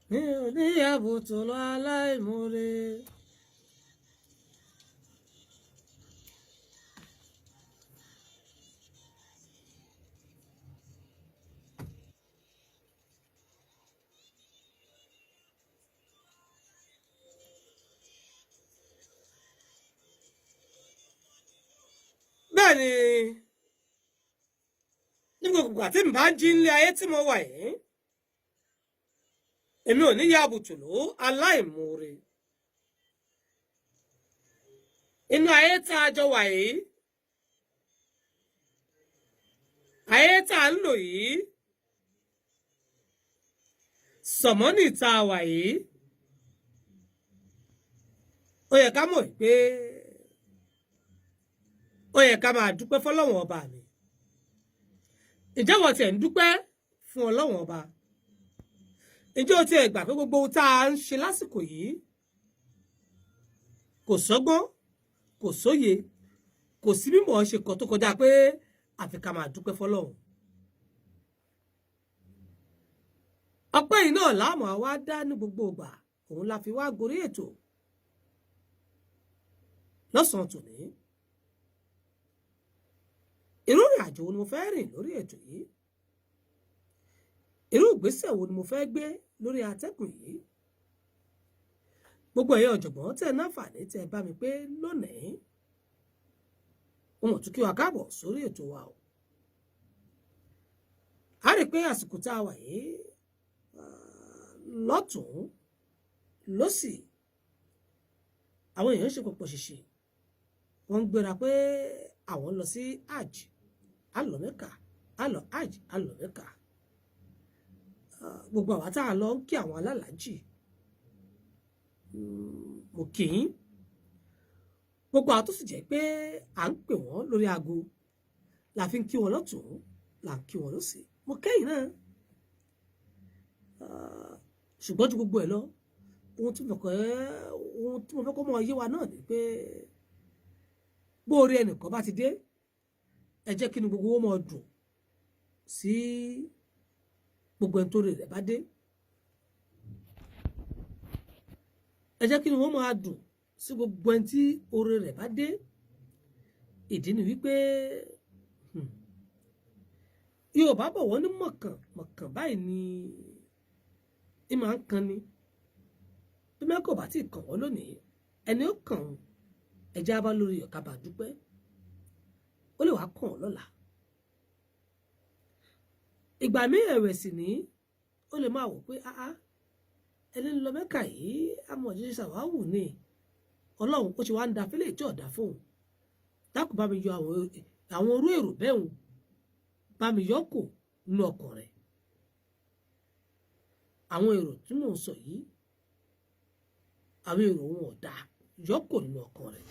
Mi ò ní àbùtùlù aláìmoore. Bẹ́ẹ̀ ni, ní gbogbo ìgbà tí n bá ń jí nílé ayé tí mo wà yìí, èmi ò ní ya àbùtùlù aláìmoore. Inú ayé tá a jọ wà yìí, ayé tá a ń lò yìí, sọ̀mọ́nì tá a wà yìí, ó yẹ ká mọ̀ pé ó yẹ ká máa dúpẹ́ fọlọ́wọ́n ọba mi. Ǹjẹ́ wọ́n tiẹ̀ ń dúpẹ́ fún Ọlọ́wọ́n ọba? Ǹjẹ́ o tiẹ̀ gbà pé gbogbo ohun tá a ń ṣe lásìkò yìí kò sọ́gbọ́n, kò sóye, kò sí mímọ̀ ṣe kàn tó kọjá pé àfi ká máa dúpẹ́ fọlọ́run? Ọpẹ́ yìí náà láàmú àwa dá ní gbogbo ìgbà, òun la fi wá gorí ètò lọ́sàn-án tòní. Irú ìrìn àjò wo ni mo fẹ́ rìn lórí ètò yìí? Irú ìgbésẹ̀ wo ni mo fẹ́ gbé lórí atẹ́gùn yìí? Gbogbo ẹ̀yin ọ̀jọ̀gbọ́n tẹ́ ẹ náfààní tẹ́ ẹ bá mi pé lónìí, wọn ò tún kí wa káàbọ̀ sórí ètò wa o. A rí i pé àsìkò tá a wà yìí, lọ́tùn lósì, àwọn èèyàn ṣe pọ̀pọ̀ ṣìṣì, wọ́n ń gbéra pé àwọn lọ sí hajj, á lọ Mẹ́kà, á lọ hajj, á lọ Mẹ́kà. Gbogbo àwa tá a lọ ń kí àwọn alálàájì, mo kì í. Gbogbo àwọn tó sì jẹ́ pé à ń pè wọ́n lórí aago la fi ń kí wọn lọ́tùn, là ń kí wọn lósì, mo kẹ́yìn náà. Ṣùgbọ́n ju gbogbo ẹ̀ lọ, ohun tí mo fẹ́ kó mọ yé wa náà ni pé bóore ẹnìkan bá ti dé, ẹ jẹ́ kí ni gbogbo wọn máa dùn sí gbogbo ẹni tó rè rẹ̀ bá dé. Ẹ jẹ́ kí ni wọ́n máa dùn sí gbogbo ẹni tí oore rẹ̀ bá dé. Ìdí ni wípé Yorùbá bọ̀ wọ́n ní mọ̀kàn mọ̀kàn báyìí ni ẹ máa ń kan ni. Bí mẹ́kọ̀ bá ti kàn wọ́n lónìí, ẹni ó kàn wọ́n, ẹjẹ́ á bá lórí ọ̀ka bá dúpẹ́, ó lè wá kàn wọ́n lọ́la. Ìgbà míì ẹ̀wẹ̀ sì ní, ó lè máa wò pé áá, ẹni ń lọ Mẹ́kà yìí, amọ̀jíṣẹ́ ṣàwáwù ni, Ọlọ́run ó ti wá ń da fílẹ̀ tí ọ̀dà fóun, dákun bá mi yọ àwọn orú èrò bẹ́ẹ̀ hùn, bá mi yọ kò nínú ọkàn rẹ̀. Àwọn èrò tí mò ń sọ yìí, àwọn èrò wọn ò dáa, yọ kò nínú ọkàn rẹ̀.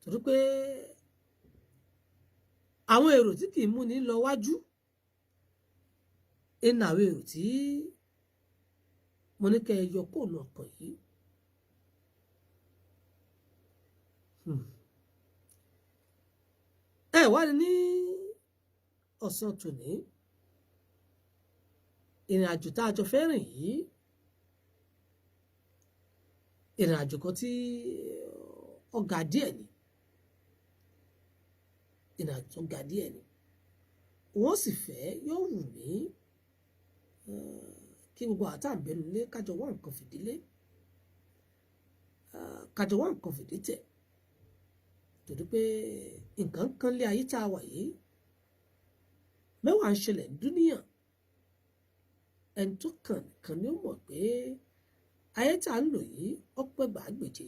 Torí pé àwọn èrò tí kì í múni lọ wájú ẹnu àwọn èrò tí mo ní kẹ́ ẹ yọ kó nínú ọkàn yìí. Ẹ wá ní ọ̀sán tòní, ìrìn àjò tá a jọ fẹ́ rìn yìí, ìrìn àjò kan tí ó ga díẹ̀ ni, ìrìn àjò tó ga díẹ̀ ni. Wọ́n sì fẹ́ yóò wù mí kí gbogbo àtàǹbẹ̀nu lé kájọ wá nǹkan fìdílé, kájọ wá nǹkan fìdítẹ̀, torí pé nǹkan kan lé ayé tá a wà yìí, mẹ́wàá ń ṣẹlẹ̀ dúníyàn. Ẹni tó kàn nìkan ni ó mọ̀ pé ayé tá a ń lò yìí ọpẹ́ gbàgbèje.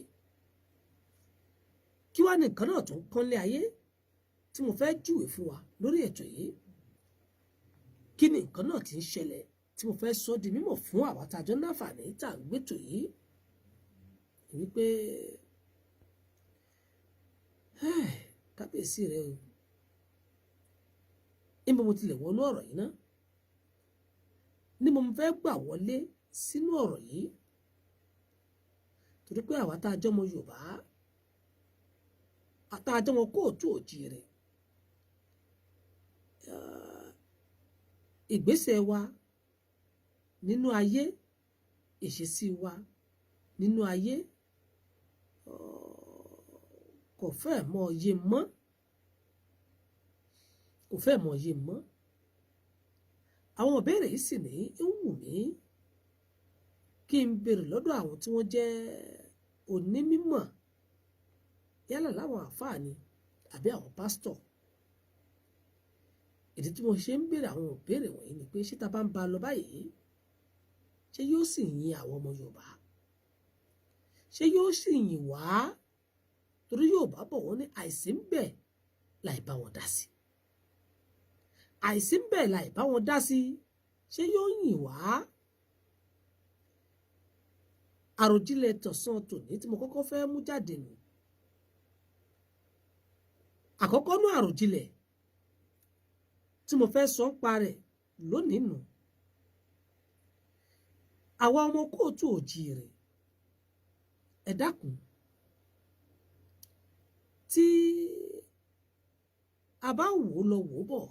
Kí wá ní nǹkan náà tó ń kán lé ayé tí mo fẹ́ júwe fún wa lórí ètò yìí? Kí ni nǹkan náà ti ń ṣẹlẹ̀ tí mo fẹ́ sọ di mímọ̀ fún àwa tá a jọ náfààní tá a ń gbétò yìí? Wípé kábíyèsí rẹ o, níbo mo tilẹ̀ wọnú ọ̀rọ̀ yìí ná, ní mo fẹ́ gbà wọlé sínú ọ̀rọ̀ yìí. Torí pé àwa tá a jọmọ Yorùbá, tá a jọmọ kóòtù òjìrè, ìgbésẹ̀ wa nínú ayé, ìṣesí wa nínú ayé kò fẹ́ mọ yé mọ́, kò fẹ́ mọ yé mọ́. Àwọn ìbéèrè yìí sì ní ń wù mí kí n béèrè lọ́dọ̀ àwọn tí wọ́n jẹ́ onímímọ̀, yálà láwọn àfáà ni àbí àwọn pásítọ̀. Ìdí tí mo ṣe ń béèrè àwọn ìbéèrè wọ̀nyí ni pé, ṣé ta bá ń ba lọ báyìí, ṣé yóò sì yin àwọn ọmọ Yorùbá? Ṣé yóò sì yìn wá? Torí Yorùbá bọ̀, wọ́n ní àìsí ń bẹ̀ láì bá wọn dá sí, àìsí ń bẹ̀ láì bá wọn dá sí. Ṣé yóò yìn wá? Àròjinlẹ̀ tọ̀sán tòní tí mo kọ́kọ́ fẹ́ mú jáde nù. Àkọ́kọ́ nú àròjinlẹ̀ tí mo fẹ́ sọ ń pa rẹ̀ lónìí nù. Àwa ọmọ kóòtù òjìrè, ẹ dákun, tí a bá wò ó lọ wò ó bọ̀,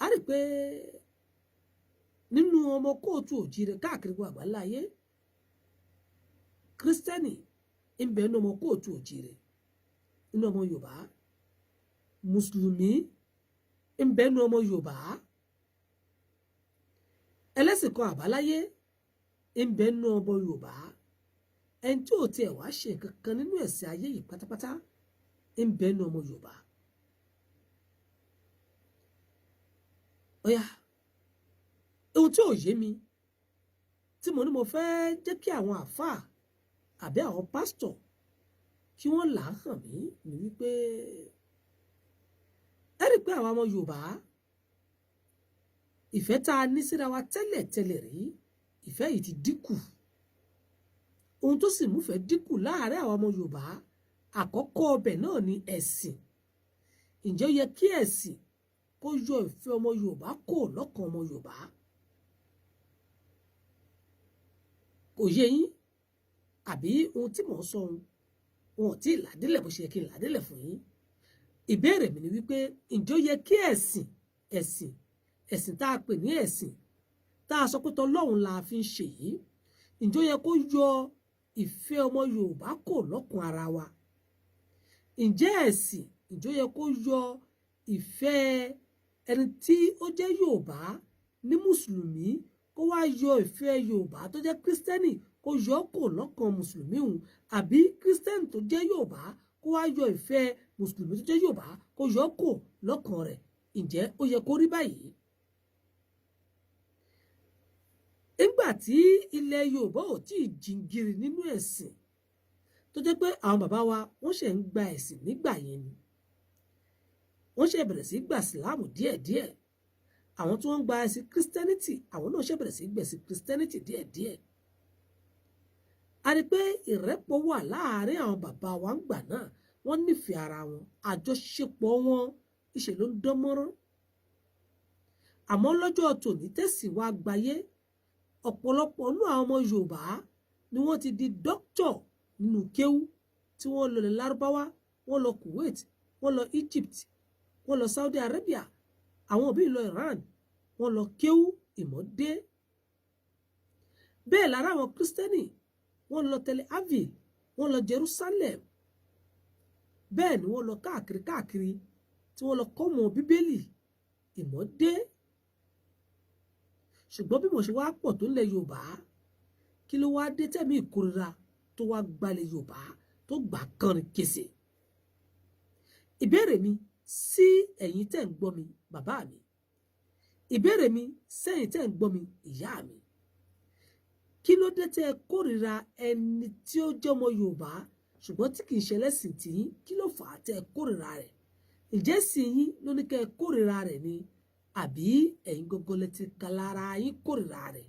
a rí pé nínú ọmọ kóòtù òjìrè káàkiri gbogbo àgbáńlá ayé, Kírísítẹ́nì ń bẹ nínú ọmọ kóòtù òjìrè nínú ọmọ Yorùbá, Mùsùlùmí ń bẹ nínú ọmọ Yorùbá, ẹlẹ́sìn kan àbáláyé ń bẹ nínú ọmọ Yorùbá, ẹni tí ò tiẹ̀ wá ṣe nǹkan kan nínú ẹ̀sìn ayé yìí pátápátá ń bẹ nínú ọmọ Yorùbá. Ọ̀yá, ohun tí ò yé mi tí mo ní mo fẹ́ jẹ́ kí àwọn àfáà àbí àwọn pásítọ̀ kí wọ́n là á hàn mí ní wípé, ẹ rí i pé àwọn ọmọ Yorùbá, ìfẹ́ tá a ní síra wa tẹ́lẹ̀ tẹ́lẹ̀ rí, ìfẹ́ yìí ti dínkù. Ohun tó sì múfẹ́ dínkù láàárín àwọn ọmọ Yorùbá, àkọ́kọ́ ọbẹ̀ náà ni ẹ̀sìn. Ǹjẹ́ ó yẹ kí ẹ̀sìn kó yọ ìfẹ́ ọmọ Yorùbá kò lọ́kàn ọmọ Yorùbá? Kò yé yín? Àbí ohun tí mò ń sọ ohun wọn ò tí ì làdílẹ̀ bó ṣe yẹ kí n làdílẹ̀ fún yín? Ìbéèrè mi ni wípé, ǹjẹ́ ó yẹ kí ẹ̀sìn ẹ̀sìn ẹ̀sìn tá a pè ní ẹ̀sìn, tá a sọ pé tọlọ́run la fi ń ṣe yìí, ǹjẹ́ ó yẹ kó yọ ìfẹ́ ọmọ Yorùbá kò lọ́kàn ara wa? Ǹjẹ́ ẹ̀sìn, ǹjẹ́ ó yẹ kó yọ ìfẹ́ ẹni tí ó jẹ́ Yorùbá ní Mùsùlùmí, kó wá yọ ìfẹ́ Yorùbá tó jẹ́ Kírísítẹ́nì, kó yọ kò lọ́kàn Mùsùlùmí hùn, àbí Kírísítẹ́nì tó jẹ́ Yorùbá kó wá yọ ìfẹ́ Mùsùlùmí tó jẹ́ Yorùbá, kó yọ kò lọ́kàn rẹ̀? Ǹjẹ́ ó yẹ kó rí báyìí? Nígbà tí ilẹ̀ Yorùbá ò tí ì jìngìrì nínú ẹ̀sìn, tó jẹ́ pé àwọn bàbá wa wọ́n ṣẹ̀ ń gba ẹ̀sìn nígbà yẹn ni, wọ́n ṣẹ̀ bẹ̀rẹ̀ sí gba Ìsìláàmù díẹ̀díẹ̀. Àwọn tí wọ́n ń gba ẹ̀sìn Kírísítẹ́nìtì, àwọn náà ṣẹ̀ bẹ̀rẹ̀ sí gbẹ̀sìn Kírísítẹ́nìtì díẹ̀díẹ̀. A rí pé ìrẹ́pọ̀ wà láàárín àwọn bàbá wa ńgbà náà, wọ́n nífẹ̀ẹ́ ara wọn, àjọṣepọ̀ wọn ìṣe ló ń dán mọ́rán. Àmọ́ lọ́jọ́ tòní tẹ̀sí wa gbayé, ọ̀pọ̀lọpọ̀ nínú àwọn ọmọ Yorùbá ni wọ́n ti di dókítọ̀ nínú kéwú, tí wọ́n lọ ilẹ̀ Lárúbáwá, wọ́n lọ Kuwait, wọ́n lọ Egypt, wọ́n lọ Saudi Arabia, àwọn òbí lọ Iran, wọ́n lọ kéwú, ìmọ̀ dé. Bẹ́ẹ̀ lára àwọn Kírísítẹ́nì, wọ́n lọ Tel Aviv, wọ́n lọ Jerusalem, bẹ́ẹ̀ ni wọ́n lọ káàkiri káàkiri tí wọ́n lọ kọ́ mọ̀ Bíbélì, ìmọ̀ dé. Ṣùgbọ́n bí mo ṣe wá pọ̀ tó nílẹ̀ Yorùbá, kí ló wá dé tẹ̀mí ìkórira tó wá gbalẹ̀ Yorùbá tó gbà kánrin kése? Ìbéèrè mi sí ẹ̀yin tẹ́ ń gbọ́ mi, bàbá mi, ìbéèrè mi sẹ́yìn tẹ́ ń gbọ́ mi, ìyá mi, kí ló dé tẹ́ ẹ kórìíra ẹni tí ó jẹ́ ọmọ Yorùbá ṣùgbọ́n tí kì í ṣe ẹlẹ́sìn tiyín? Kí ló fà á tẹ́ ẹ kórìíra rẹ̀? Ǹjẹ́ sì yín ló ní kẹ́ ẹ kórìíra rẹ̀ ni, àbí ẹ̀yin gangan lẹ ti ka lára yín kórìíra rẹ̀?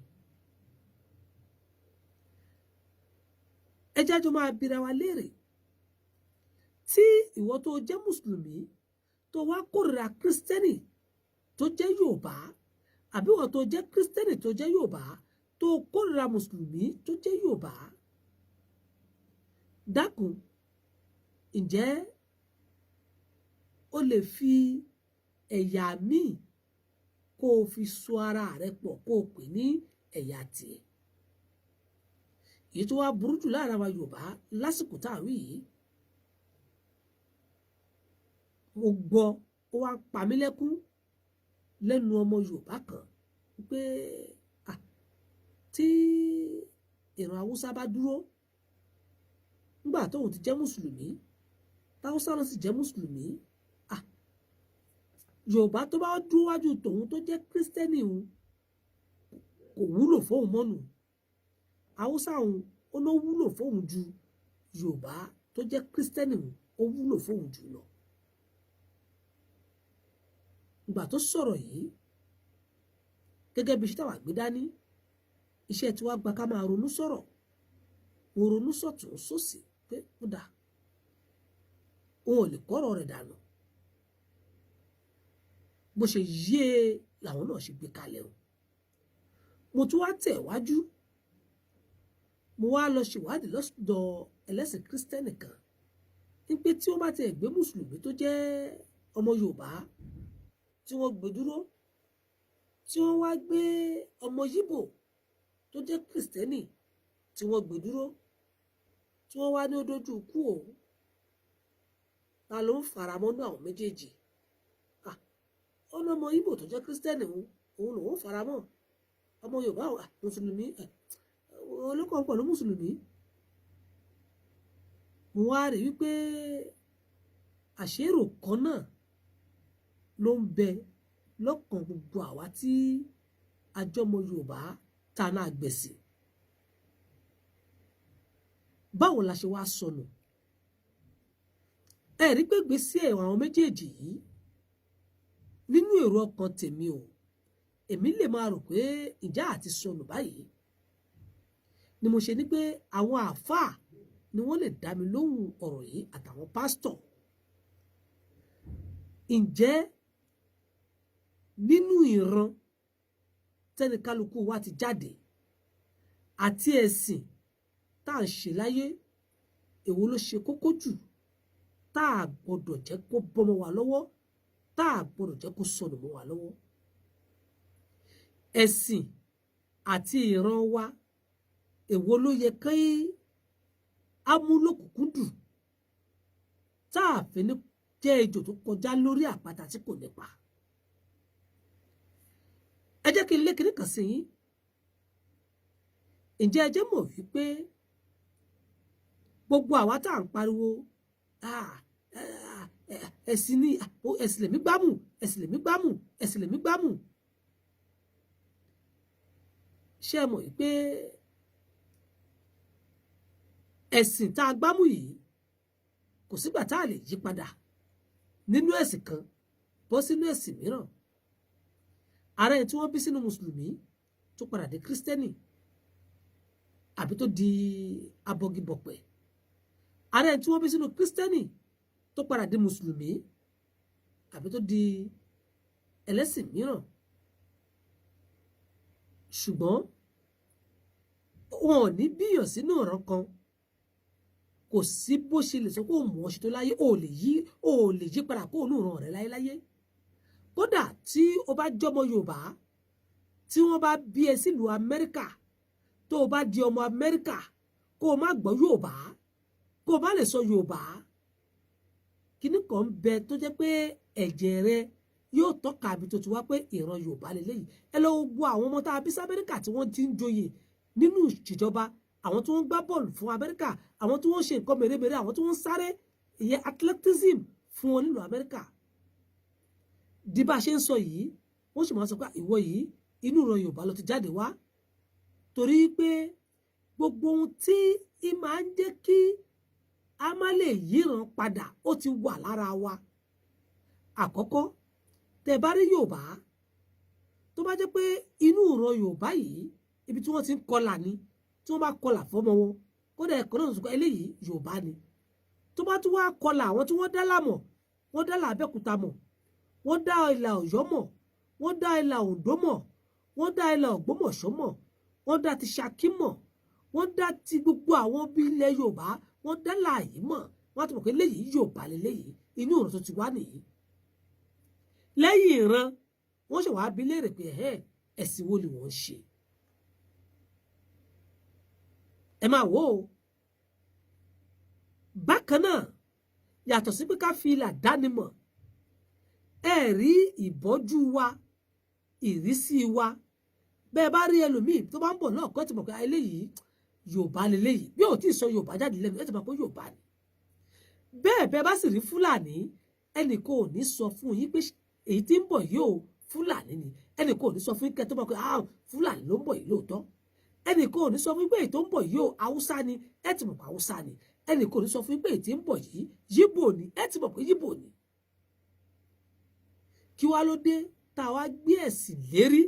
Ẹ jájọ máa bira wa léèrè. Tí ìwọ tó jẹ́ Mùsùlùmí tó wá kórìíra Kírísítẹ́nì tó jẹ́ Yorùbá, àbí ìwọ tó jẹ́ Kírísítẹ́nì tó jẹ́ Yorùbá tó kórìíra Mùsùlùmí tó jẹ́ Yorùbá, Dákun, ǹjẹ́ o lè fi ẹ̀yà míì kó o fi so ara rẹ pọ̀ kó o pè ní ẹ̀yà tiẹ̀? Èyí tó wá burú jù láàrin àwa Yorùbá lásìkò tá à ń wí yìí, mo gbọ́ ó wá ń pa mí lẹ́kún lẹ́nu ọmọ Yorùbá kan pé tí ìran Haúsá bá dúró nígbà tóun ti jẹ́ mùsùlùmí, táwùsá náà sì jẹ́ mùsùlùmí, Yorùbá tó bá dúró wájú tòun tó jẹ́ kírísítẹ́nì òun kò wúlò fóun mọ́nu. Haúsá òun ó ló wúlò fóun ju Yorùbá tó jẹ́ kírísítẹ́nì òun ó wúlò fóun jù lọ. Ìgbà tó sọ̀rọ̀ yìí, gẹ́gẹ́ bí iṣẹ́ táwa gbé dání, iṣẹ́ tí wàá gba ká máa ronú sọ̀rọ̀, mo ronú sọ̀tún sósì pé ó dáa, òun ò lè kọ́rọ̀ rẹ̀ dànù. Bó ṣe yé làwọn náà ṣe gbé kalẹ̀ o. Mo tún wá tẹ̀ wájú, mo wá lọ ṣèwádìí lọ́dọ̀ ẹlẹ́sìn kírísítẹ́nì kan ní pé tí wọ́n bá tiẹ̀ gbé mùsùlùmí tó jẹ́ ọmọ Yorùbá tí wọ́n gbé dúró, tí wọ́n wá gbé ọmọ Yíbò tó jẹ́ kírísítẹ́nì tí wọ́n gbé dúró, tí wọ́n wá ní ó dójú ikú o, ta ló ń faramọ́ nú àwọn méjèèjì? Ó ní ọmọ Yíbò tó jẹ́ kírísítẹ́nì òun lòún faramọ́. Ọmọ Yorùbá mùsùlùmí olókàn pẹ̀lú mùsùlùmí. Mo wá rí wípé àṣérò kan náà ló ń bẹ lọ́kàn gbogbo àwa tí àjọmọ Yorùbá tá a náà gbẹ̀sìn. Báwo la ṣe wá sọnù? Ẹ rí pé gbèsè àwọn méjèèjì yìí nínú èrò ọkàn tèmi o, èmi lè máa rò pé ìjà àti sọnù báyìí ni mo ṣe ní pé àwọn àáfàá ni wọ́n lè dá mi lóhùn ọ̀rọ̀ yìí àtàwọn pásítọ̀. Ǹjẹ́ nínú ìran tẹ́nikálukú wa ti jáde àti ẹ̀sìn tá à ń ṣe láyé, èwo ló ṣe kókó jù tá a gbọ́dọ̀ jẹ́ kó bọ́mọ wa lọ́wọ́, tá a gbọ́dọ̀ jẹ́ kó sọnù mọ́ wa lọ́wọ́? Ẹ̀sìn àti ìran wa, èwo ló yẹ kí á mú lókùnkúndùn tá a fi ní jẹ́ ejò tó kọjá lórí àpáta tí kò nípa? Ẹ jẹ́ kí n lé kinní kan sí yín. Ǹjẹ́ ẹ jẹ́ mọ̀ wípé gbogbo àwa tá à ń pariwo ẹ̀sìn ni, ẹ̀sìn lèmi gbámù, ẹ̀sìn lèmi gbámù, ẹ̀sìn lèmi gbámù, ṣé ẹ mọ̀ wípé ẹ̀sìn tá a gbámù yìí kò sígbà tá a lè yí padà nínú ẹ̀sìn kan bọ́ sínú ẹ̀sìn mìíràn? Ara ẹni tí wọ́n bí sínú mùsùlùmí tó padà di kírísítẹ́nì àbí tó di abọgibọ̀pẹ̀, ara ẹni tí wọ́n bí sínú kírísítẹ́nì tó padà di mùsùlùmí àbí tó di ẹlẹ́sìn mìíràn, ṣùgbọ́n wọn ò ní bíyàn sínú ọ̀ràn kan. Kò sí bó ṣe lè sọ pé òun mọ̀ ọ́ ṣe tó láyé, ò lè yí, ò lè yí padà kó òun ràn rẹ̀ láyéláyé. Kódà tí o bá jọmọ Yorùbá tí wọ́n bá bí ẹ sílùú Amẹ́ríkà, tó o bá di ọmọ Amẹ́ríkà, kó o má gbọ́ Yorùbá, kó o má lè sọ Yorùbá, kíní kan ń bẹ tó jẹ́ pé ẹ̀jẹ̀ rẹ yóò tọ́ka àbí tó ti wá pé ìran Yorùbá lélẹ́yìí. Ẹ lọ gbọ́ àwọn ọmọ tá a bí sí Amẹ́ríkà tí wọ́n ti ń joyè nínú ìṣèjọba, àwọn tí wọ́n ń gbá bọ́ọ̀lù fún Amẹ́ríkà, àwọn tí wọ́n ń ṣe nǹkan mèremère, àwọn tí wọ́n ń sáré, ìyẹn athleticism fún wọn nílùú Amẹ́ríkà. Di bá a ṣe ń sọ yìí, wọ́n sì máa sọ pé ìwọ yìí, inú ìran Yorùbá ló ti jáde wá, torí pé gbogbo ohun tí í máa ń jẹ́ kí a má lè yíran padà ó ti wà lára wa. Àkọ́kọ́, tẹ́ bá rí Yorùbá tó bá jẹ́ pé inú ìran Yorùbá yìí, ibi tí wọ́n ti ń kọlà ni, tí wọ́n bá kọlà fọ́mọ wọn, kódà ẹ̀kọ́ náà sọ pé eléyìí Yorùbá ni. Tó bá tún wá kọlà, àwọn tí wọ́n dá lámọ̀, wọ́n dá làbẹ́òkúta mọ̀, wọ́n dá ìlà Ọ̀yọ́ mọ̀, wọ́n dá ìlà Oǹdó mọ̀, wọ́n dá ìlà Ògbómọ̀ṣọ́ mọ̀, wọ́n dá ti Ṣakí mọ̀, wọ́n dá ti gbogbo àwọn bí ilẹ̀ Yorùbá, Wọ́n dá láàyè mọ̀, wọ́n á ti mọ̀ pé léyìí Yorùbá lélẹ́yìí, inú ìran tó ti wá nìyí. Lẹ́yìn ìran, wọ́n ṣe wàá bi léèrè pé ẹ̀hẹ́, ẹ̀sìn wo ni wọ́n ń ṣe? Ẹ máa wò ó. Bákan náà, yàtọ̀ sí pé ká fi ìlà dánimọ̀, ẹ rí ìbọ́jú wa, ìrísí wa. Bẹ́ẹ̀ bá rí ẹlòmíì tó bá ń bọ̀ náà kọ́, ti mọ̀ pé eléyìí Yorùbá leléyìí. Bí ò tí ì sọ Yorùbá jáde lẹ́nu, ẹ ti mọ̀ pé Yorùbá ni. Bẹ́ẹ̀ bẹ́ẹ̀ bá sì rí Fúlàní, ẹnì kan ò ní sọ fún yín pé èyí tí ń bọ̀ yìí o, Fúlàní ni. Ẹnì kan ò ní sọ fún yín kẹ́ tó mọ̀ pé ah, Fúlàní ló ń bọ̀ yìí lóòótọ́. Ẹnì kan ò ní sọ fún yín pé èyí tó ń bọ̀ yìí o, Haúsá ni, ẹ ti mọ̀ pé Haúsá ni. Ẹnì kan ò ní sọ fún yín pé èyí tí ń bọ̀ yìí, Yíbò ni, ẹ ti mọ̀ pé Yíbò ni. Kí wá ló dé tá a wá gbé ẹ̀sìn lérí,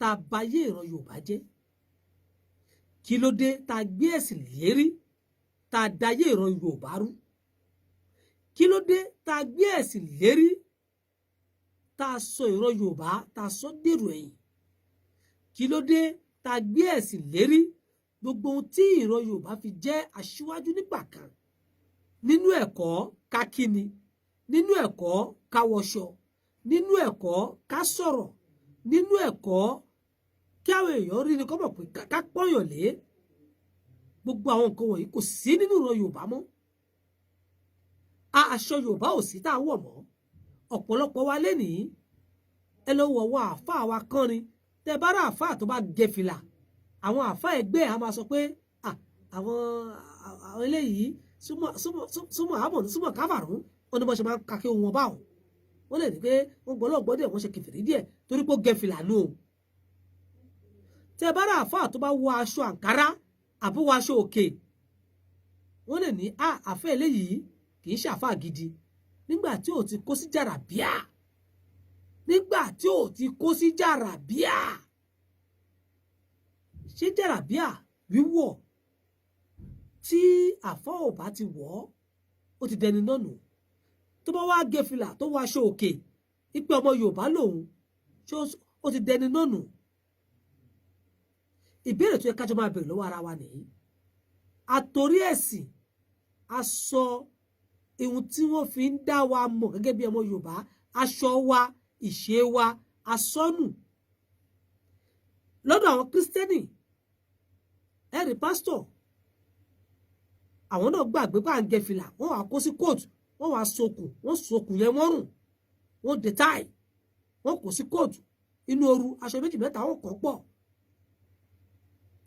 tá a bà ayé ìran Yorùbá jẹ́? Kí ló dé tá a gbé ẹ̀sìn lérí, tá a dayé ìran Yorùbá rú? Kí ló dé tá a gbé ẹ̀sìn lérí, tá a sọ ìran Yorùbá, tá a sọ dèrò ẹ̀yìn? Kí ló dé tá a gbé ẹ̀sìn lérí, gbogbo ohun tí ìran Yorùbá fi jẹ́ aṣíwájú nígbà kan, nínú ẹ̀kọ́ ká kíni, nínú ẹ̀kọ́ ká wọṣọ, nínú ẹ̀kọ́ ká sọ̀rọ̀, nínú ẹ̀kọ́ kí àwọn èèyàn rí ni kọ́ mọ̀ pé ká pọ́nyàn lé, gbogbo àwọn nǹkan wọ̀nyí kò sí nínú ìran Yorùbá mọ́. Aṣọ Yorùbá ò sí tá a wọ̀ mọ́. Ọ̀pọ̀lọpọ̀ wa lénìí, ẹ lọ wọ̀ wọ àáfàá wa kánrin. Tẹ bá rà àáfàá tó bá gẹ fìlà, àwọn àáfàá ẹgbẹ́ ẹ̀ á máa sọ pé àwọn eléyìí súnmọ́ àbọ̀ ní súnmọ́ káfàrún. Wọn ní bọ́ ṣe máa ń ka kí wọn báwọn, wọ́n lè ní pé wọ́n gbọ́ lọ́gbọ́ díẹ̀, wọ́n ṣe kẹfìrí díẹ̀ torí pé ó gẹ fìlà nù o. Tẹ bá rà àáfàá tó bá wọ aṣọ àǹkárá àbí wọ aṣọ òkè, wọ́n lè ní àáfàá eléyìí kì í ṣe àáfàá gidi, nígbà tí ò ti kó sí jàràbíà, nígbà tí ò ti kó sí jàràbíà. Ṣé jàràbíà wíwọ̀, tí àfọ́ ò bá ti wọ̀ ọ́, ó ti dẹni náà nù? Tó bá wá gé fìlà, tó wọ aṣọ òkè, ipe ọmọ Yorùbá lòun, ṣé ó ti dẹni náà nù? Ìbéèrè tó yẹ kájọ máa bèrè lọ́wọ́ ara wa nìyí. Àtòrí ẹ̀sìn, aṣọ, ihun tí wọ́n fi ń dá wa mọ̀ gẹ́gẹ́ bí ọmọ Yorùbá, aṣọ wa, ìṣe wa, asọ́nù. Lọ́dọ̀ àwọn Kírísítẹ́nì, ẹ̀rí pásítọ̀, àwọn náà gbàgbé pà ń gẹ fìlà, wọ́n wàá kó sí kóòtù, wọ́n wàá sokùn, wọ́n sokùn yẹn mọ́rùn, wọ́n dé táì, wọ́n kó sí kóòtù inú ooru, aṣọ méjì mẹ́ta wọ́n kọ́ pọ̀.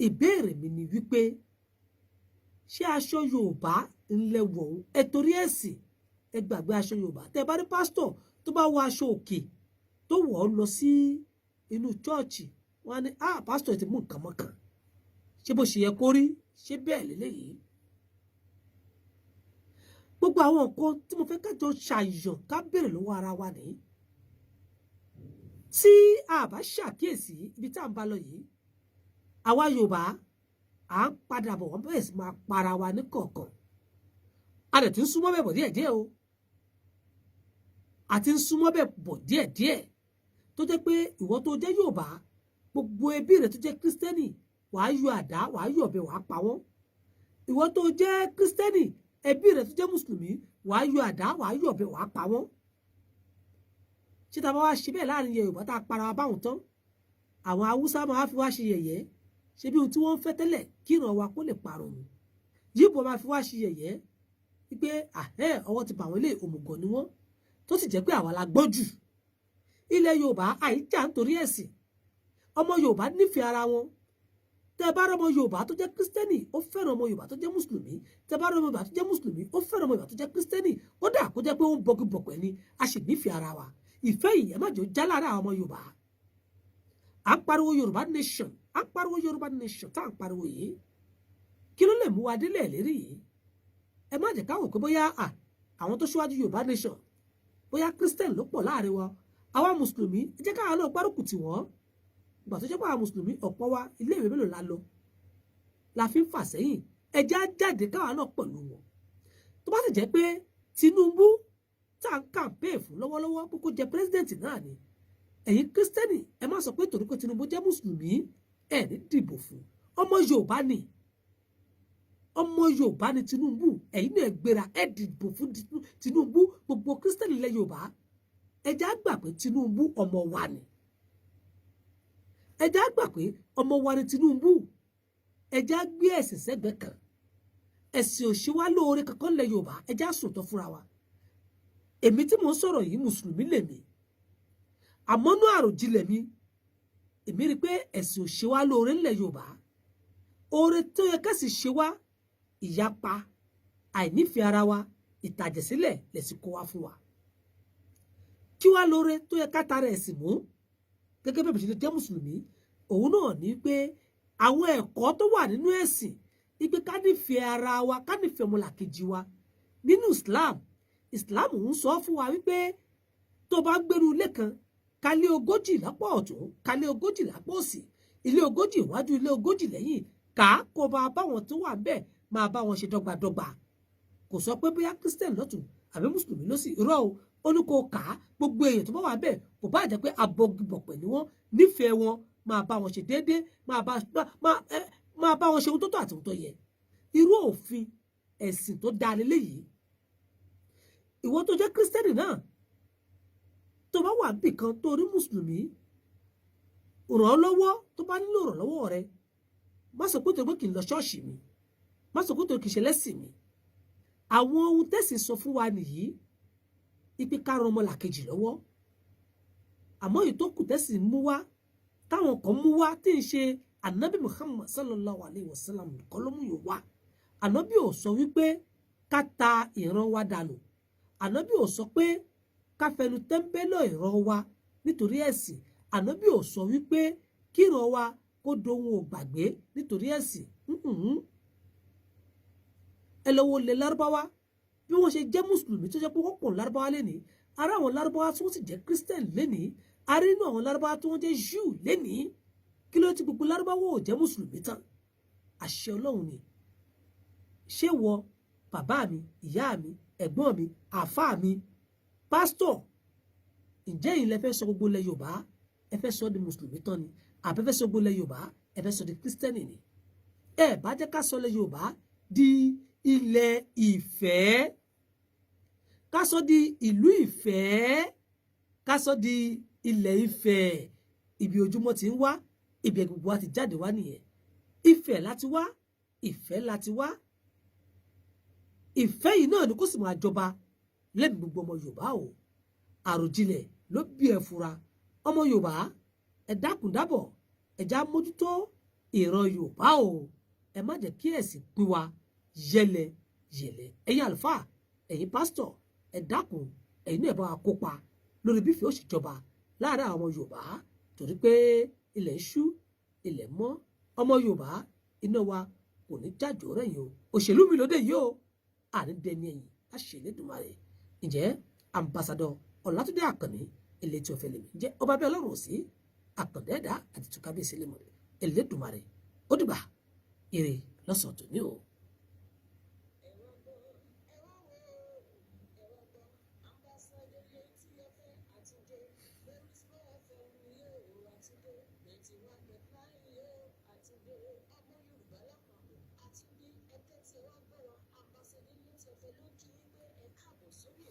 Ìbéèrè mi ni wípé, ṣé aṣọ Yorùbá ńlẹ̀ wọ̀ ẹ? Torí ẹ̀sìn, ẹ gbàgbé aṣọ Yorùbá. Tẹ bá rí pásítọ̀ tó bá wọ aṣọ òkè, tó wọ̀ ọ́ lọ sí inú chọ́ọ̀chì, wọ́n á ní, "Ah, pásítọ̀ ti mú nǹkan mọ́kàn." Ṣé bó ṣe yẹ kó rí, ṣé bẹ́ẹ̀ lélẹ́yìí? Gbogbo àwọn nǹkan tí mo fẹ́ kájọ ṣàyàn, ká béèrè lọ́wọ́ ara wa nìyí. Tí a bá ṣàkíyèsí ibi tá à ń bá lọ yìí, àwa Yorùbá à ń padà bọ̀, wọ́n bẹ̀rẹ̀ sí máa para wa ní kọ̀ọ̀kan. A dẹ̀ ti ń súnmọ́ bẹ̀ bọ̀ díẹ̀díẹ̀ o. A ti ń súnmọ́ bẹ̀ bọ̀ díẹ̀díẹ̀, tó jẹ́ pé ìwọ tó jẹ́ Yorùbá, gbogbo ẹbí rẹ̀ tó jẹ́ Kírísítẹ́nì, wàá yọ àdá, wàá yọ ọ̀bẹ, wàá pa wọ́n. Ìwọ tó jẹ́ Kírísítẹ́nì, ẹbí rẹ̀ tó jẹ́ Mùsùlùmí, wàá yọ àdá, wàá yọ ọ̀bẹ, wàá pa wọ́n. Ṣé tá a bá wá ṣe bẹ́ẹ̀ láàrin Yorùbá, tá a para wa báwọn tán, àwọn Haúsá máa fi wá ṣe yẹ̀yẹ́? Ṣe bí ohun tí wọ́n ń fẹ́ tẹ́lẹ̀, kí ìran wa kó lè parun ni. Yíbo máa fi wá ṣe yẹ̀yẹ́ wípé àhẹ́, ọwọ́ ti bà wọ́n, lé òmùgọ̀ ni wọ́n, tó sì jẹ́ pé àwa la gbọ́n jù. Ilẹ̀ Yorùbá àìjà nítorí ẹ̀sìn. Ọmọ Yorùbá nífẹ̀ẹ́ ara wọn. Tẹ bá rọmọ Yorùbá tó jẹ́ Kírísítẹ́nì, ó fẹ́ràn ọmọ Yorùbá tó jẹ́ Mùsùlùmí. Tẹ bá rọmọ Yorùbá tó jẹ́ Mùsùlùmí, ó fẹ́ràn ọmọ Yorùbá tó jẹ́ Kírísítẹ́nì. Ó dà kó jẹ́ pé ó ń bọgi bọ̀pẹ̀ ni, a sì nífẹ̀ẹ́ ara wa. Ìfẹ́ yìí, ẹ má jò já lára àwọn ọmọ Yorùbá. À ń pariwo Yorùbá nation, à ń pariwo Yorùbá nation. Tá à ń pariwo yìí, kí ló lè mú wa délẹ̀ lérí yìí? Ẹ má jẹ́ káwọn pé bóyá àwọn tó ṣíwájú Yorùbá nation, bóyá Christian ló pọ̀ láàrin wa. Àwa Mùsùlùmí, ẹ jẹ́ káwa náà gbárùkù tì wọ́n. Ìgbà tó jẹ́ pé àwọn Mùsùlùmí, ọ̀pọ̀ wa, iléèwé mélòó la lọ la fi ń fà sẹ́yìn? Ẹ jẹ́ á jáde káwa náà pẹ̀lú wọn. Tó bá sì jẹ́ pé Tinubu tá à ń campaign fún lọ́wọ́lọ́wọ́ pé kó jẹ president náà ni, ẹ̀yin Kírísítẹ́nì, ẹ má sọ pé torí pé Tinubu jẹ́ Mùsùlùmí, ẹ ní dìbò fún. Ọmọ Yorùbá ni. Ọmọ Yorùbá ni Tinubu. Ẹ̀yin náà gbéra, ẹ dìbò fún Tinubu. Gbogbo Christian ilẹ̀ Yorùbá, ẹ jẹ́ á gbà pé Tinubu ọmọ wa ni. Ẹ jẹ́ á gbà pé ọmọ wa ni Tinubu. Ẹ jẹ́ á gbé ẹ̀sìn sẹ́gbẹ̀ẹ́ kan. Ẹ̀sìn ò ṣe wá lóore kankan lẹ̀ Yorùbá. Ẹ jẹ́ á sòótọ́ fúnra wa. Èmi tí mò ń sọ̀rọ̀ yìí, mùsùlùmí lèmi, àmọ́ nú àròjinlẹ̀ mi, èmi rí i pé ẹ̀sìn ò ṣe wá lóore ńlẹ̀ Yorùbá. Oore tó yẹ kẹ́sì ṣe wá, ìyapa, àìnífẹ̀ẹ́ ara wa, ìtàjẹ̀sílẹ̀ lẹ̀sìn kó wá fún wa. Kí wá lóore tó yẹ ká tara ẹ̀sìn mú gẹ́gẹ́ bí ẹ̀sìn jẹ́ mùsùlùmí? Òun náà ní pé àwọn ẹ̀kọ́ tó wà nínú ẹ̀sìn ipe ká nífẹ̀ẹ́ ara wa, ká nífẹ̀ẹ́ ọmọlàkejì wa. Nínú Islam, Islam ń sọ fún wa wípé tó bá gbèrú ilé kan, kálé 40 lápá ọ̀tún, kálé 40 lápá òsì, ilé 40 iwájú, ilé 40 lẹ́yìn, ká kó bá báwọn tó wà ńbẹ̀ máa bá wọn ṣe dọ́gbadọ́gba. Kò sọ pé bóyá Christian lọ́tún àbí mùsùlùmí ló sì irọ́ o. Ó ní kó kà á, gbogbo èèyàn tó bá wà bẹ́ẹ̀, kò bá jẹ́ pé abọgibọ̀pẹ̀ ni wọ́n, nífẹ̀ẹ́ wọn, máa bá wọn ṣe déédéé, máa bá wọn ṣe ohun tó tọ́ àti ohun tó yẹ. Irú òfin ẹ̀sìn tó dáa leléyìí. Ìwọ tó jẹ́ Christian náà, tó bá wà níbì kan tó rí mùsùlùmí, ràn án lọ́wọ́ tó bá nílò ìrànlọ́wọ́ rẹ. Má sọ pé torí pé kì í lọ ṣọ́ọ̀ṣì mi, má sọ pé torí kì í ṣe lẹ́sìn mi. Àwọn ohun tẹ́sìn sọ fún wa nìyí, ipe ká ran ọmọlàkejì lọ́wọ́. Àmọ́ èyí tó kù tẹ́sìn mú wá, táwọn kan mú wá, tí ń ṣe Anabi Muhammad sallallahu alayhi wa sallam kọ́ ló mú yòó wá. Anabi ò sọ wípé ká ta ìran wa dànù. Anabi ò sọ pé ká fẹnu tẹ́ńbẹ́lú ìran wa nítorí ẹ̀sìn. Anabi ò sọ wípé kíran wa kó dohun ò gbàgbé nítorí ẹ̀sìn. Ẹ lọ wo ilẹ̀ Lárúbáwá, bí wọ́n ṣe jẹ́ mùsùlùmí tó jẹ́ pé wọ́n pọ̀ Lárúbáwá lénìí. Ara àwọn Lárúbáwá tí wọ́n sì jẹ́ Christian lénìí, ará inú àwọn Lárúbáwá tí wọ́n jẹ́ Jew lénìí. Kí ló ti gbogbo Lárúbáwá ò jẹ́ mùsùlùmí tán? Àṣẹ Ọlọ́run ni. Ṣé wọ bàbá mi, ìyá mi, ẹ̀gbọ́n mi, àáfàá mi, pásítọ̀, ǹjẹ́ yìí lẹ fẹ́ sọ gbogbo ilẹ̀ Yorùbá, ẹ fẹ́ sọ di mùsùlùmí tán ni, àbẹ́ fẹ́ sọ gbogbo ilẹ̀ Yorùbá, ẹ fẹ́ sọ di Christian ni? Ẹ bá jẹ́ ká sọ ilẹ̀ Yorùbá di ilẹ̀ ìfẹ́, ká sọ di ìlú ìfẹ́, ká sọ di ilẹ̀ Ifẹ̀. Ibi ojúmọ́ ti ń wá, ibi gbogbo wa ti jáde wá nìyẹn. Ifẹ̀ láti wá, ìfẹ́ láti wá. Ìfẹ́ yìí náà ni kó sì máa jọba lẹ́nu gbogbo ọmọ Yorùbá o. Àròjinlẹ̀ ló bí ẹ fura. Ọmọ Yorùbá, ẹ dákun dábọ̀, ẹ já mójútó ìran Yorùbá o. Ẹ má jẹ́ kí ẹ̀sìn pín wa yẹlẹ yẹlẹ. Ẹ̀yin àlùfáà, ẹ̀yin pásítọ̀, ẹ dákun, ẹ̀yin náà bá wa kópa lórí bífẹ́ ó sì jọba láàárín àwọn Yorùbá, torí pé ilẹ̀ ń ṣú, ilẹ̀ mọ́. Ọmọ Yorùbá, iná wa kò ní jájò rẹ̀yìn o. Òṣèlú mi lóde yìí o, àní dẹni ẹ̀yìn àṣẹ Elédùmarè. Ǹjẹ́ Ambassador Ọlátúndé Àkànní elétí ọ̀fẹ́ lèmi ǹjẹ́ ọba bí Ọlọ́run ò sí, àkàndẹ́ẹ̀dá àti tùkábíyèsí Elédùmarè. Ó dìgbà, ire lọ́sàn-án tòní o. Ẹ wá gbọ́, ẹ wá wò ó, ẹ wá gbọ́. Ambassador Létí Ọ̀fẹ́ àtúndé lórí Splash FM yóò àtúndé 91.9 yóò àtúndé. Ọmọ Yorùbá lápapọ̀ àtúndé, ẹ tẹ́tí ẹ wá gbọ́ wa. Ambassador Létí Ọ̀fẹ́ ló kí yín pé ẹ káàbọ̀ sórí ètò.